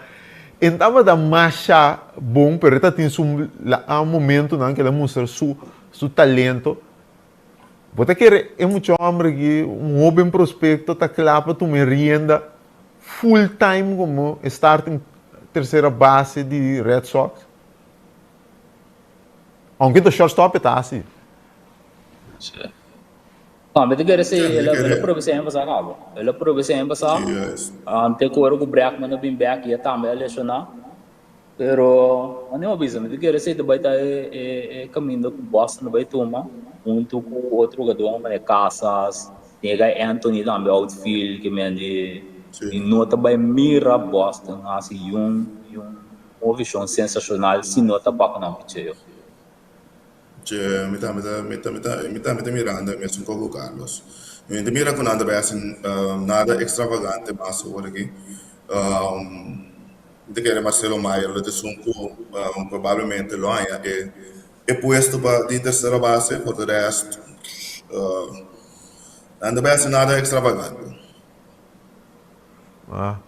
[SPEAKER 1] e no tabata masha bon, pero e ta tin su momentunan ku el a mustra su su talento. Bo ta kere e mucha homber aki, un hoben prospecto, ta kla pa tuma e rienda full time como e starting tercera base di Red Sox? Aunke ta shortstop e ta hasi.
[SPEAKER 7] Sí. No, mi ta kere si el a el a probe si aña pasá kaba. El a probe si aña pasá. Te ku ora ku Bregman a bin bek i e tambe a lesioná. Pero manera bo bisa mi ta kere si ta bai ta e kaminda ku Boston ta bai tuma huntu ku otro hugadónan manera Casas, tin e gai Anthony tambe outfield ke men di mi no ta bai mira Boston hasi yun yun movishon sensashonal si no ta pa ku nan picheo.
[SPEAKER 6] Che, mi tambe ta mi ta mi ta mi tambe ta mirando e mesun kos ku Carlos. Mi ta mira ku nan ta bai hasi nada ekstravagante mas awor aki. Mi ta kere Marcelo Mayer lo ta esun ku probablemente lo haña e e puesto pa di tersera base, por de rest nan ta bai hasi nada ekstravagante.
[SPEAKER 1] Ah,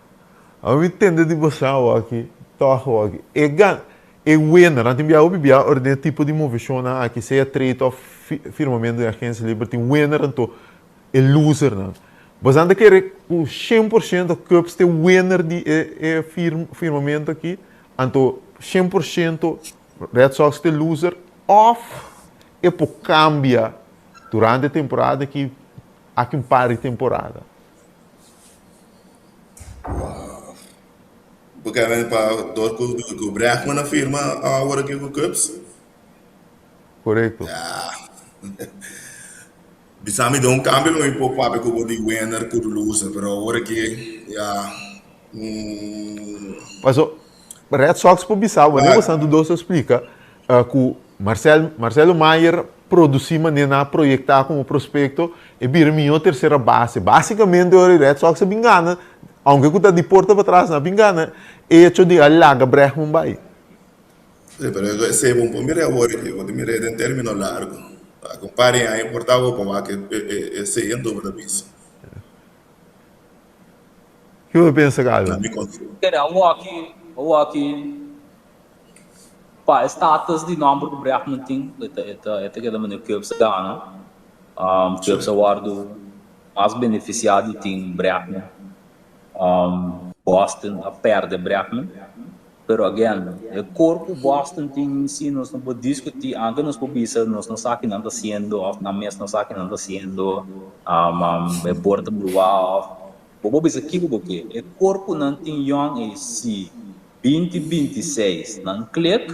[SPEAKER 1] mi tende di boso awor aki, tòg awor aki. E gan, e winner, nan tin bia hopi bia ora den e tipo di moveshonnan aki, sea trade òf firmamentu den agensia liber, tin winner anto e losernan. Boso ta kere ku 100% Cubs ta e winner di e e firmamentu aki, anto 100% Red Sox ta e loser òf e por kambia durante e temporada aki, aki un par di temporada?
[SPEAKER 6] Wow. Bo kere pa dor ku ku Bregman a firma awor aki ku Cubs?
[SPEAKER 1] Korekto.
[SPEAKER 6] Ya. Bisa mi den un cambio lo mi por papia cu bo di winner cu loser pero awor aki ya mm.
[SPEAKER 1] Paso Red Sox por bisa bo, ne bo dos a splica cu Marcel Marcelo Mayer produci manera nan a proyecta como prospecto e bira miho tercera base. Basicamente ora e Red Sox a bin gana. Aunke ku ta di porta patras nan a bin gana e hecho di a laga Bregman bai.
[SPEAKER 6] Sí, pero esei bo por mira awor aki, bo ta mira den término largu. Aki un par di aña por ta bo pa wak esei anto bo ta bisa.
[SPEAKER 1] Kiko bo pensa, Carlos?
[SPEAKER 6] Na mi konseho.
[SPEAKER 7] Kere awor aki, awor aki pa e status di nòmber ku Bregman tin, e ta e ta e ta keda manera Cubs a gana. Cubs a wòrdu mas benefisiá di tin Bregman. Boston a pèrdè Bregman. Pero again, e kor ku Boston tin si nos no por diskutí, anke nos por bisa nos no sa ki nan ta hasiendo òf nan mes no sa ki nan ta hasiendo, e bor ta bruá òf bo por bisa kiko bo ke. E kor ku nan tin yòn ei si binti 26 nan klik,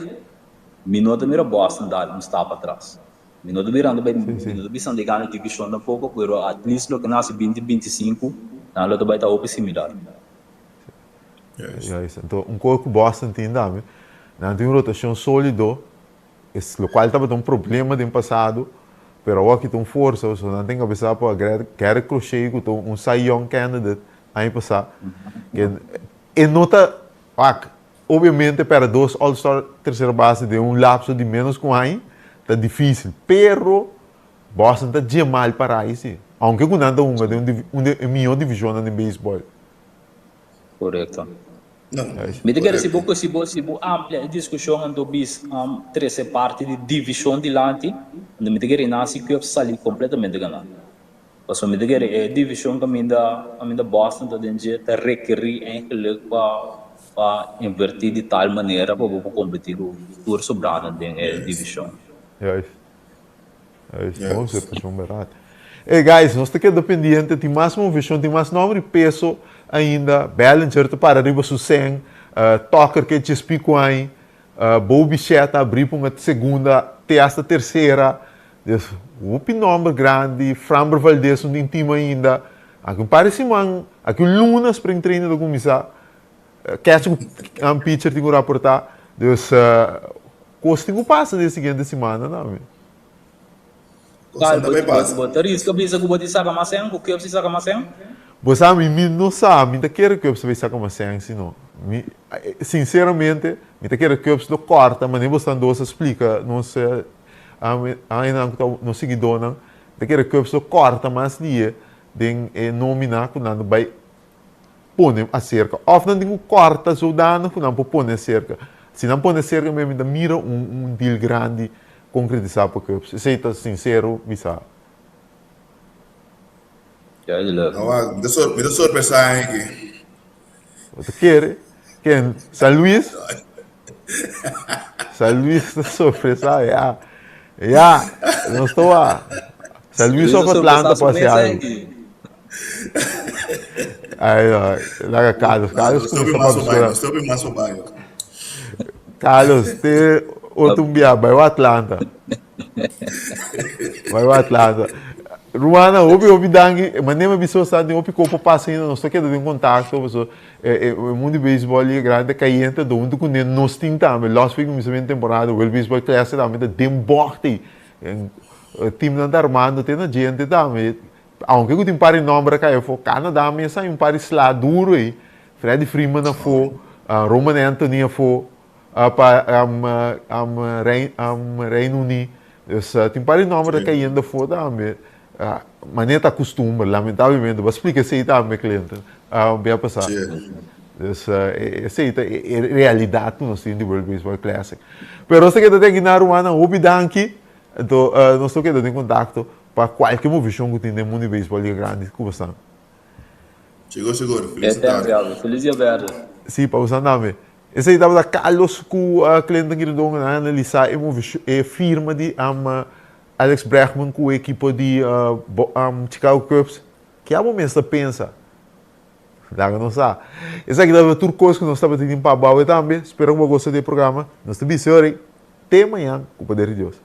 [SPEAKER 7] mi no ta mira Boston dal un stap atras. Mi no ta mirando bai, mi no ta bisando e gana divishon tampoko, pero at least loke nan hasi binti 25 nan lo ta bai ta hopi similar.
[SPEAKER 1] Juist. Anto un kos ku Boston tin tambe, nan tin un rotashon sólido, es lokual tabata un problema den pasado, pero awor aki ta un forsa, pasobra nan ta enkabesá pa Garrett Crochet ku ta un Cy Young candidate aña pasá. E no ta, wak, obviamente pèrdè dos All Star tersera base den un lapso di ménos ku un aña ta difísil, pero Boston ta dje mal pará ei si, aunke ku nan ta hunga den un di e mihó divishonnan den beisbòl.
[SPEAKER 7] Korekto. Mi ta kere si bo si bo si bo amplia e diskushon anto bis trese parti di divishon dilanti, anto mi ta kere Nancy Cubs sali kompletamente ganá. Pasobra mi ta kere e divishon kaminda kaminda Boston ta den dje ta rekerí eigenlik pa pa invertí di tal manera pa bo por kompetí ku tur sobranan den e divishon.
[SPEAKER 1] Juist. Juist, bon observacion berdad. Hey guys, nos ta keda pendiente, tin mas movecion, tin mas nomber y peso ainda. Bellinger ta para riba su sen, Tucker ke djes pico ain, Bo Bichette a abri pa un segunda te hasta tercera. Dus, hopi nomber grandi, Framber Valdez un den team ainda. Aki un par di siman, aki un luna spring training ta cuminsa. Catcher cu pitcher tin cu raporta. Dus, Kos tin ku pasa den siguiente simana tambe.
[SPEAKER 6] Kosnan ta bai pasa.
[SPEAKER 7] Bo ta riska bisa ku bo tin saka mas sèn, ku Cubs tin saka mas sèn?
[SPEAKER 1] Bo sa mi mi no sa, mi ta kere Cubs ta bai saka mas sèn si no. Mi sinceramente mi ta kere Cubs lo kòrta manera bo stan dos a splika nos añanan ku ta nos siguidónan, mi ta kere Cubs lo kòrta mas die den e nomina ku nan ta bai pone aserka òf nan tin ku kòrta zodanig ku nan por pone aserka. Si nan pone aserka mi ta mira un un deal grandi konkretisá pa Cubs. Esei ta sinsero bisa.
[SPEAKER 6] Awa, mi ta sor, mi ta sorpresá aki.
[SPEAKER 1] Bo ta kere? Ken? San Luis? San Luis ta sorpresá, ya. Ya, nos ta wak. San Luis of Atlanta por hasi algo. Ay, no, laga Carlos. Carlos
[SPEAKER 6] Nos
[SPEAKER 1] kuminsá papia
[SPEAKER 6] mas
[SPEAKER 1] sura.
[SPEAKER 6] nos mas bayo.
[SPEAKER 1] Carlos, te otro un bia, bai Atlanta. Bai Atlanta. Ruana, hopi hopi danki. Manera mi bisa sa, tin hopi kopo pasa ainda, nos ta keda den kontakto, paso e mundo di beisbòl i e grandi kayente, do huntu kuné nos tin tambe. Lòs week kuminsá bin temporada, World Baseball Classic tambe ta den bògt ei. Teamnan ta armando te na djente tambe. Aunke ku tin par di nòmber a kai afó, Canada mes hay un par di sla duru ei. Freddie Freeman afó, Roman Anthony afó pa Reino Uní. Dus tin par di nòmber ta kayendo afó tambe. Manera ta kustumber, lamentablemente. Bo a splika esei tambe, Clinton, bia pasá. Dus esei ta e realidat ku nos tin di World Baseball Classic. Pero nos ta keda te aki na rumannan. Hopi danki. Anto nos ta keda den kontakto pa kualke movishon ku tin den mundu di beisbòl Liga Grandi ku bosan.
[SPEAKER 6] Sigur sigur, felis tardi.
[SPEAKER 7] Felis dia berde.
[SPEAKER 1] Si, pa bosan tambe. Esei tabata Carlos ku Clinton Girdon nan a analisá e movishon, e firma di Alex Bregman ku e ekipo di Chicago Cubs. Ke abo mes ta pensa? Laga nos sa. Esaki tabata tur kos ku nos tabata tin pa abawe tambe. Spero ku bo a gosta di e programa. Nos ta bisa ora ei. Te mañan ku poder di Dios.